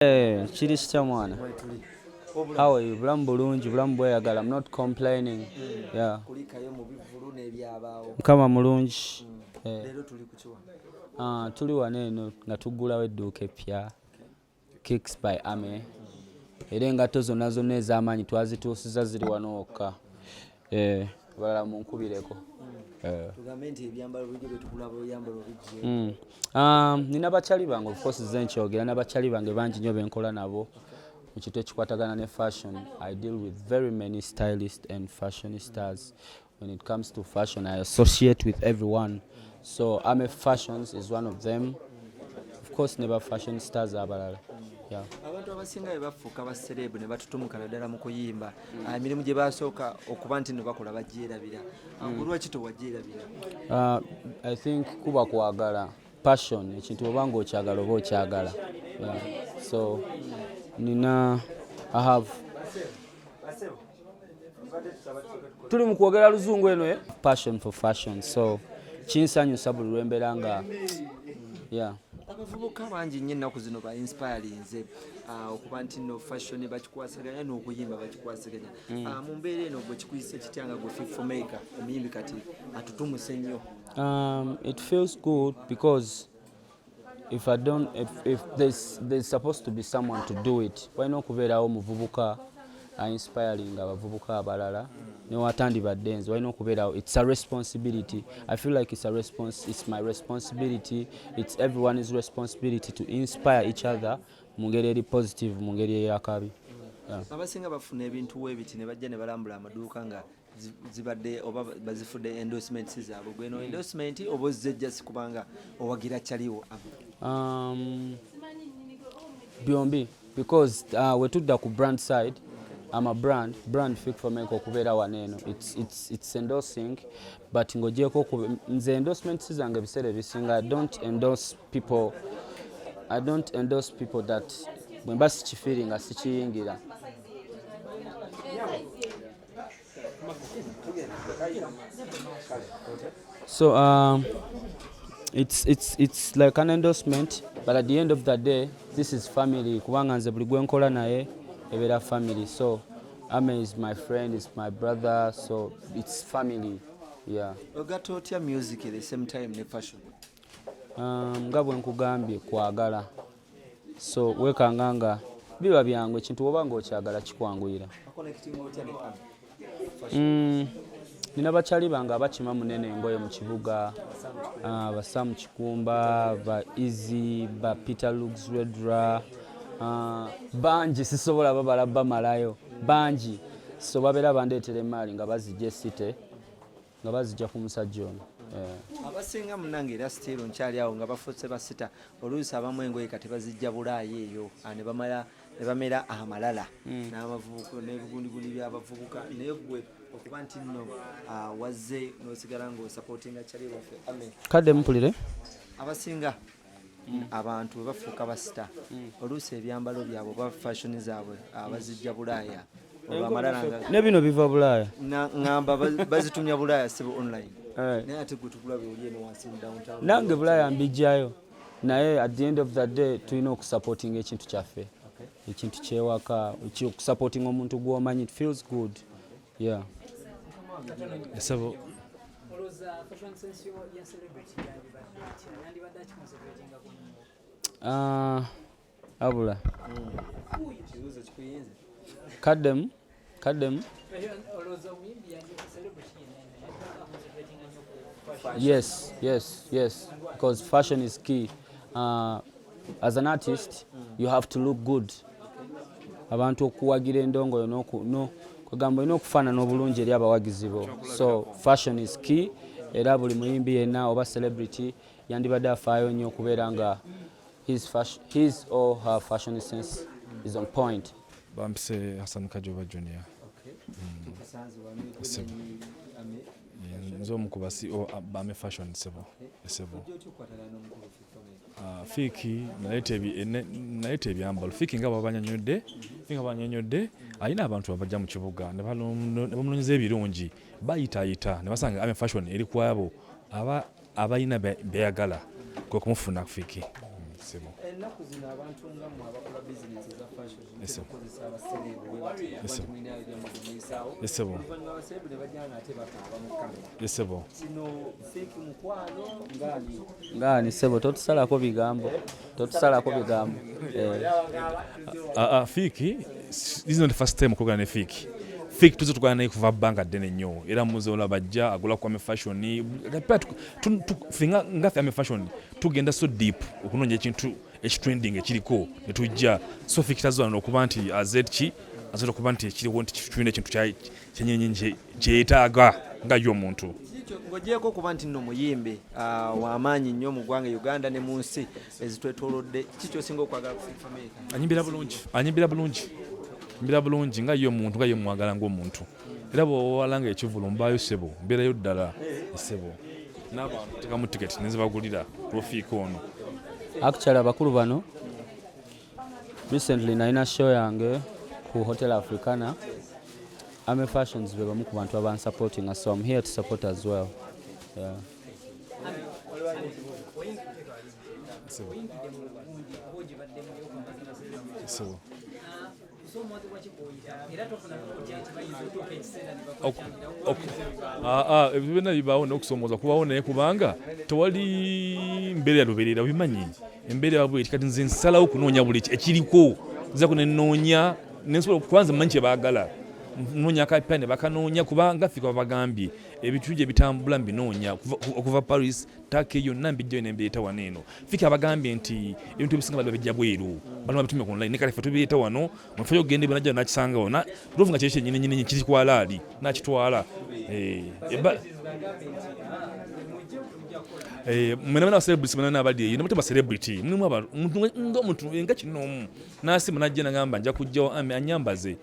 Eh, kiri kitya mwana? How are you? Bulamu bulungi, bulamu bweyagala. I'm not complaining. Yeah. Kulikayo mu bivvulu n'ebyabaawo. Mukama mulungi. Eh. Leero tuli ku kiwa? Ah, tuli wano eno nga tuggulawo edduuka eppya, Kicks by Ame. Era engatto zonna zonna ez'amaanyi twazituusiza, ziri wano wokka. Eh, abalala munkubireko. Eh. Tugambe nti ebyambalo bulijjo byetugula byambalo bijje? Nina bakyali bange, of course ze nkyogera, nabakyali bange bangi nnyo benkola nabo mu kintu ekikwatagana ne fashion. I deal with very many stylists and fashionistas. When it comes to fashion, I associate with everyone. So Ame Fashions is one of them. Of course ne ba fashion stars abalala. Yeah. Abantu abasinga bwe bafuuka ba celeb ne batutumuka naddala mu kuyimba, emirimu gye basooka okuba nti no bakola bagyerabira. Lwaki towagyerabira? I think kuba kwagala, passion. Ekintu oba nga okyagala oba okyagala. Yeah. So nina, I have, tuli mu kwogera luzungu eno, eh? Passion for fashion, so kinsanyusa buli lwembeera nga, yeah. Abavubuka bangi nnyo ennaku zino ba inspirinze okuba nti no fashion bakikwasaganya n'okuyimba bakikwasaganya. Mu mbeera eno gwe kikuyisa kitya nga gwe Fik Fameica, omuyimbi kati atutumuse nnyo? It feels good because if I don't, if there's supposed to be someone to do it, walina okubeerawo omuvubuka inspiring abavubuka abalala newatandibadde nze, walina okubeerawo. It's a responsibility. I feel like it's my responsibility, it's everyone's responsibility to inspire each other mu ngeri eri positive, mu ngeri eyakabi. Yeah. Abasinga bafuna ebintu webiti ne bajja ne balambula amaduuka nga zibadde oba bazifudde endorsements zaabwe. Gweno endorsement oba ozze just kubanga owagira kyaliwo? Byombi, because wetudda ku brand side, I'm a brand, brand Fik Fameica okubeera wano eno, it's endorsing, but ng'ogyeko nze endorsements zange ebiseera ebisinga I don't endorse people, I don't endorse people that bwe mba sikifiiringa sikiyingira. So it's like an endorsement, but at the end of the day, this is family, kubanga nze buli gwe nkola naye ebeera family. So Ame is my friend, is my brother, so it's family, yeah. Ogatta otya music at the same time ne fashion? Nga bwe nkugambye, kwagala. So weekanga nga biba byangu, ekintu bw'oba ng'okyagala kikwanguyira. Connecting otya ne Ame? Nina bakyali bange abakima munene engoye mu kibuga, ba Sam Kikumba, ba Easy, ba Peter Lux Redra, bangi sisobola babala bamalayo, bangi. So babeera bandeetera emaali nga bazijja esite, nga bazijja ku musajja ono. Eh. Abasinga munange era still nkyali awo nga bafuuse ba star, oluusi abamu engoye kati bazijja Bulaaya eyo, ne bamala ne bamera amalala n'abavubuka n'ebigundigundi by'abavubuka. Naye gwe okuba nti nno wazze n'osigala ng'osupportinga kyali waffe Ame. Kadde mpulire. Abasinga abantu bwe bafuuka ba star, oluusi ebyambalo byabwe oba fashion zaabwe bazijja Bulaaya olwo amalala nga Ne bino biva Bulaaya. Ŋŋamba bazitumya Bulaaya sibo online. Eh. Naye ate gwe tukulabye oli eno wansi mu downtown. Nange Bulaaya mbijjayo, naye at the end of the day tulina okusupportinga ekintu kyaffe, ekintu kyewaka, okusupportinga omuntu gw'omanyi, it feels good, yeah. Esebo. Olowooza fashion sense yo ya celebrity yandibadde etya? Yandibadde akiconcentratinga ku nnyo? Ah, abula. Kibuuzo kikuyinza. Kaddemu, kaddemu. Olowooza omuyimbi yandi, celebrity yenna yandibadde aconcentratinga nnyo ku fashion? Yes, because fashion is key. As an artist, you have to look good. Abantu okuwagira endongo yo no kwegamba olina okufaanana obulungi eri abawagizi bo. So fashion is key, era buli muyimbi yenna oba celebrity yandibadde afaayo nnyo okubeera nga his or her fashion sense is on point. Bampise Hassan Kajoba Junior. Tukusanze wano. Sebo. Ame. Nze omu ku ba CEO ba Ame Fashion, sebo, sebo. Ojja otya okukwatagana n'omukulu Fik Fameica? Ah, Fiiki naleeta ebyambalo. Fiiki nga bwabanyonyodde, Fiiki nga bwabanyonyodde, alina abantu abajja mu kibuga ne bamunoonyeza ebirungi, bayitaayita ne basanga Ame Fashion eri ku abo abalina beyagala, kwe kumufuna Fiiki. Sebo. Ennaku zino abantu nga mmwe abakola bizinesi eza fashion Yes, sir. mutera okukozesa abasereebu bwe batyo Yes, kuba sir. nti mulina ebyammwe bye muyisaawo. Yes, sir. Oluvannyuma abasereebu ne bajja nga ate bakaaba mu kamera. Yes, ssebo. Kino Fik mukwano ngaani? Ngaani ssebo, totusalako bigambo, totusalako bigambo. Eh. Fik, this is not the first time okwogera ne Fik. Fik tuze tukola naye kuva bbanga ddene nnyo, era muze olaba ajja agula ku Army Fashion. Ffe nga ffe Army Fashion tugenda so deep okunoonya ekintu ekitrending ekiriko ne tujja. So Fik tazoona okuba nti aze ki asobola okuba nti ekiriwo nti tulina ekintu kyenyenyi kyeyetaaga nga ye omuntu. Ng'ogyeko okuba nti nno muyimbi w'amaanyi nnyo mu ggwanga Uganda ne mu nsi ezitwetoolodde, ki ky'osinga okwagala ku Fik Fameica? Anyimbira bulungi, anyimbira bulungi, anyimbira bulungi nga ye omuntu, nga ye mwagala ng'omuntu. Era bw'owalanga ekivvulu mbaayo ssebo, mbeerayo ddala ssebo, n'abantu teekamu tiketi nenzibagulira lwofiika ono. Actually abakulu bano, recently nalina show yange ku Hotel Africana. Army Fashions be bamu ku bantu abansupportinga, so I'm here to support as well. Yeah. Ssebo. Oyingidde mu gundi oba ogibaddemu yokwambaza? Ssebo. Kusoomoozebwa ki kw'oyita, era tofuna kutya nti bayinza okutuuka ekiseera ne bakukyangira? Ebyo byonna bibaawo n'okusomooza kubawo, naye kubanga tewali mbeera ya lubeerera, obimanyi embeera yabwe. Kati nze nsalawo kunoonya buli ekiriko, nzako nenoonya nensobola kubanza mmanyi kye baagala, noonya akapya ne bakanoonya, kubanga ffe babagambye ebintu gye bitambula mbinoonya okuva Paris, Turkey, yonna mbijjayo nembireeta wano eno. Fik abagambye nti ebintu ebisinga bali babijja bweru, bano babitume ku online, kale ffe tubireeta wano. Mufo yogenda ebyo najja nakisangawo tulovu nga kiri kyennyini nyini kiri kwalaali nakitwala. Mwena mwena celebrities, mwena abali eyo nemutema celebrity, mulimu omuntu nga omuntu nga kinoomu n'asiima najja nagamba nja kujjawo ami anyambaze.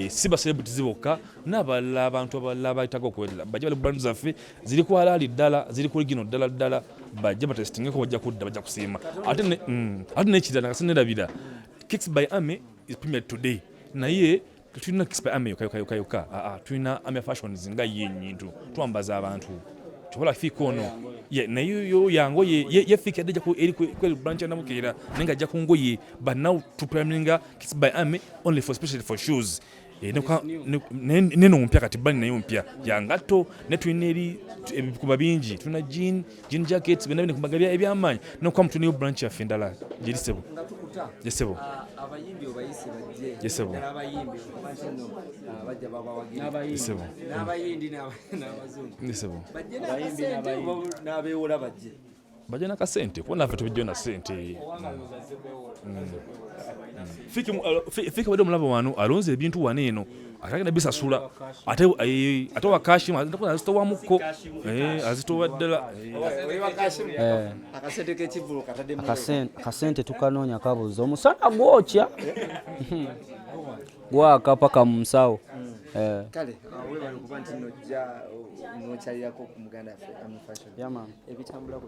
Si ba celebrities bokka, n'abalala abantu abalala abayitaga okuwerera bajja bali brand zaffe ziri ku alaali ddala, ziri ku original ddala ddala, bajja batestingeko, bajja kudda, bajja kusiima. Ate n'ekirala nga sinerabira, Kicks by Army is premiered today, naye tetulina Kicks by Army yokka yokka yokka yokka. Aa, tulina Army Fashions nga ye enyintu twambaza abantu kyobola Fik ono naye yo yangoye ye Fik yadde eri ku branch ya Nabukeera, naye nga ajja ku ngoye, but now tupriminga Kicks by Army only for especially for shoes. Neno mpya kati bali nayo mpya ya ngatto, ne tulina eri ebikuba bingi, tulina jean jackets, byonna bino ebyamaanyi nokwamu tulinayo branch yaffe endala gyeri sebo. Nga tukuta. Yes, ssebo. Abayimbi obayise bajje. Yes, ssebo. Ddala abayimbi okuba nti nno bajja babawagira. Yes, ssebo. N'abayindi n'abazungu. Yes, ssebo. Bajje n'akasente oba n'abeewola bajje? Bajja nakasente kuba naffe tubijjayo na sente. Fik badde omulaba wano alonze ebintu wano eno, ate agenda bisasula, ate wa cash azitowamukko, azitowa ddala. Akasente k'ekivvulu kataddemu? Akasente tukanoonya kabuza, omusana gwokya, gwaka paka mu nsawo. Kale webale okuba nti nojja nokyalirako ku muganda waffe Army Fashion. Yeah, man. Ebitambula ku